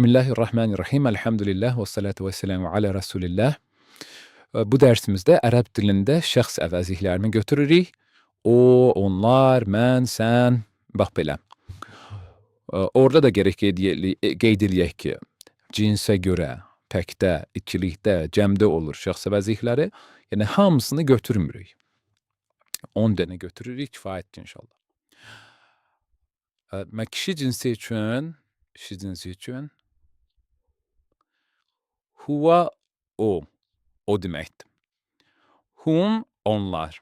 Bismillahirrahmanirrahim. Elhamdülillah və salatu və selamu alə Rasulillah. Bu dərsimizdə ərəb dilində şəxs əvəzliklərini götürürük. O, onlar, mən, sən, bax belə. Orada da gərək qeyd eləyək ki, cinsə görə təkdə, ikilikdə, cəmdə olur şəxs əvəzlikləri. Yəni hamısını götürmürük. 10 dənə götürürük, kifayətdir inşallah. Mən kişi cinsi üçün huva o, o deməkdir. Hum onlar.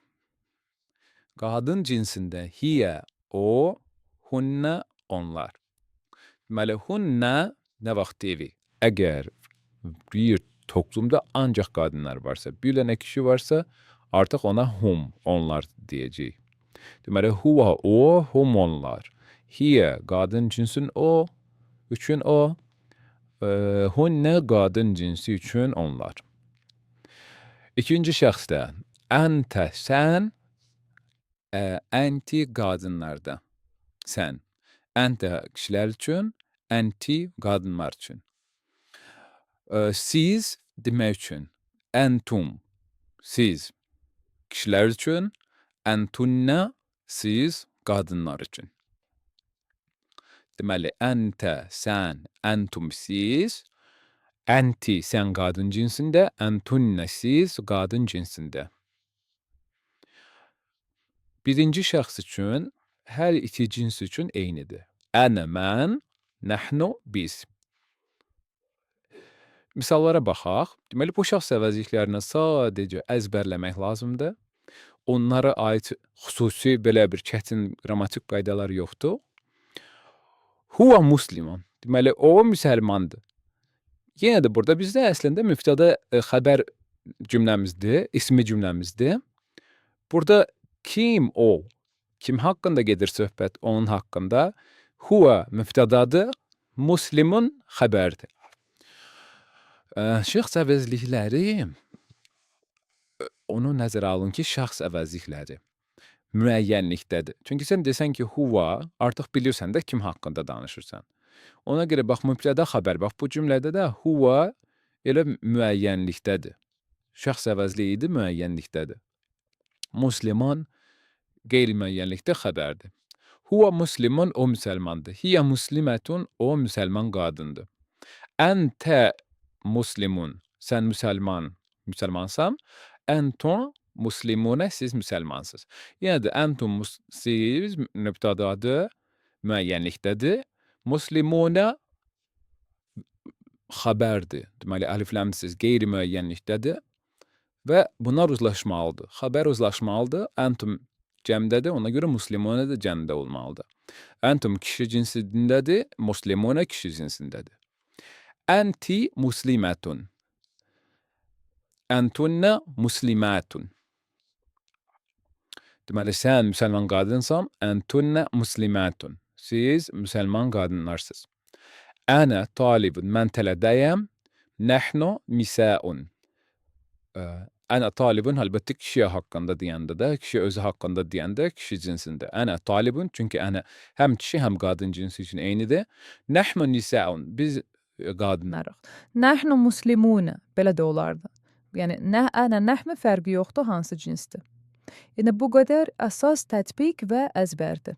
Qadın cinsində hiyə o, hunnə onlar. Deməli, hunnə nə vaxt deyirik? Əgər bir toplumda ancaq qadınlar varsa, bir dənə kişi varsa, artıq ona hum, onlar deyəcəyik. Deməli, huva o, hum onlar. Hiyə qadın cinsin o, üçün o, hunnə qadın cinsi üçün onlar. İkinci şəxsdə əntə sən, ənti qadınlarda. Sən. Əntə kişilər üçün, ənti qadınlar üçün. Siz demək üçün əntum siz kişilər üçün, əntunnə siz qadınlar üçün. Deməli, əntə sən, əntum siz, ənti sən qadın cinsində, əntunnə siz qadın cinsində. Birinci şəxs üçün hər iki cins üçün eynidir. Ənə mən, nəhnu biz. Misallara baxaq. Deməli, bu şəxs əvəzliklərini sadəcə əzbərləmək lazımdır. Onlara aid xüsusi belə bir çətin qrammatik qaydalar yoxdur. Huva muslimun. Deməli, o müsəlmandır. Yenə də burada bizdə əslində mübtəda xəbər cümləmizdir, ismi cümləmizdir. Burada kim o? Kim haqqında gedir söhbət? Onun haqqında. Huva mübtədadır, muslimun xəbərdir. Şəxs əvəzlikləri onu nəzərə alın ki, şəxs əvəzlikləri müəyyənlikdədir. Çünki sən desən ki, huva, artıq bilirsən də kim haqqında danışırsan. Ona görə bax mübtəda xəbər, bax bu cümlədə də huva elə müəyyənlikdədir. Şəxs əvəzliyi idi, müəyyənlikdədir. Musliman qeyri-müəyyənlikdə xəbərdir. Huva muslimun, o müsəlmandır. Hiyə muslimətun, o müsəlman qadındır. Əntə muslimun, sən müsəlman, müsəlmansan. Entum muslimunə, siz müsəlmansınız. Yenə də entum siz mübtədadır, müəyyənlikdədir. Muslimunə xəbərdir. Deməli, əlifləmsiz qeyri-müəyyənlikdədir və bunlar uzlaşmalıdır. Xəbər uzlaşmalıdır. Entum cəmdədir, ona görə muslimunə də cəmdə olmalıdır. Entum kişi cinsindədir, muslimunə kişi cinsindədir. Ənti muslimətun. Entunnə muslimatun. Deməli, sən müsəlman qadınsan, entunnə muslimatun. Siz müsəlman qadınlarsınız. Ənə talibun, mən tələbəyəm. Nəhnu nisaun. Ənə talibun, əlbəttə kişi haqqında deyəndə də, kişi özü haqqında deyəndə kişi cinsində. Ənə talibun, çünki ənə həm kişi, həm qadın cinsi üçün eynidir. Nəhnu nisaun, biz qadınlarıq. Nəhnu muslimunə, belə də olardı. Yəni nə ənə, nəhnu fərqi yoxdur hansı cinsdir. Yəni bu qədər əsas tətbiq və əzbərdir.